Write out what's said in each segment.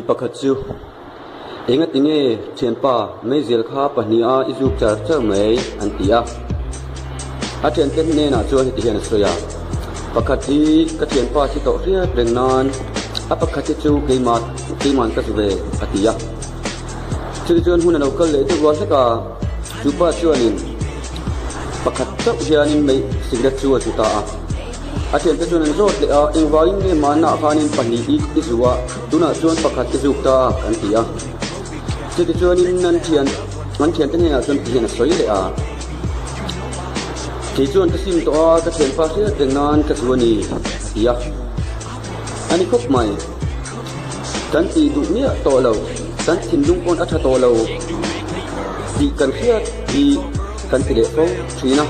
Mi pakhat chu, Engati nge thianpa meizial kha pahniha i zuk char char mai? an ti a. A thiante hnenah chuan heti hian a sawi a, Pakhat hi ka thianpa thi tawh hriat reng nan a pakhat hi chu keimah keiman ka zu ve, a ti a. Chutichuan hun a lo kal leh deuh rual hlek a, chu pa chuanin pakhat chauh hianin mei cigarette chu a zu ta a. A thiante chuan an zawt leh a, Engvangin nge mahnaah khanin pahnih i i zu a, tunah chuan pakhat i zuk ta a, an ti a. Chutichuanin an thian an thiante hnenah chuan tihian a sawi leh a, Kei chuan ka sim tawh a, ka thianpa hriat reng nan ka zu a ni, a ti a. A ni khawp mai. Kan tih duh miah tawh lo, kan thinlung pawn a tha tawh lo tih kan hriat hi kan ti leh fo thin a.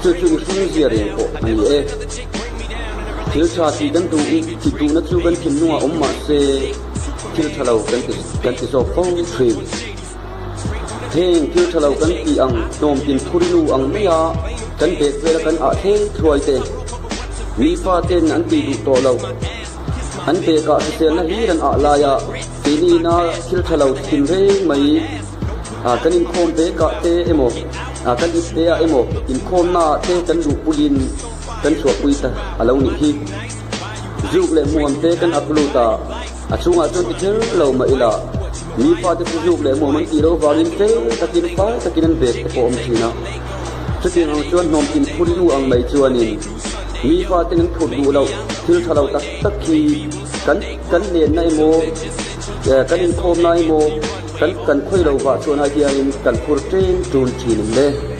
Chu chu mihring zia reng pawh a ni e. Thil tha tih kan duh i tih duhna chu kan thinlungah awm mah se thil tha lo kan ti kan ti zawk fo thin. Heng thil tha lo kan tih ang hnawmtin phurinu ang maia kan bek vela kan ah thleng thuai te, mi fa ten an tih duh tawh loh, an bekah hriselna hlir an ah laia keini ina thil tha lo thin reng mai kan inkhawm bekah te emaw kan ip te ah emaw inkhawmna ah te kan luhpuiin kan chhuahpui ta a lo nih hi. Zuk leh hmuam te kan ak lut a, a chungah chuan ti kher lo mah ila mi fate chu zuk leh hmuam an tih loh vangin fel takin fai takin an bek te pawh awm thin a. Chutiang ang chuan hnawmtin phurinu ang mai chuanin mi faten an phurh duh loh thil tha lo tak tak hi kan kan lenna emaw kan inkhawmna emaw kan kan khawi lo vah chuan ah hianin kan phur ṭeng ṭun ṭhin em le.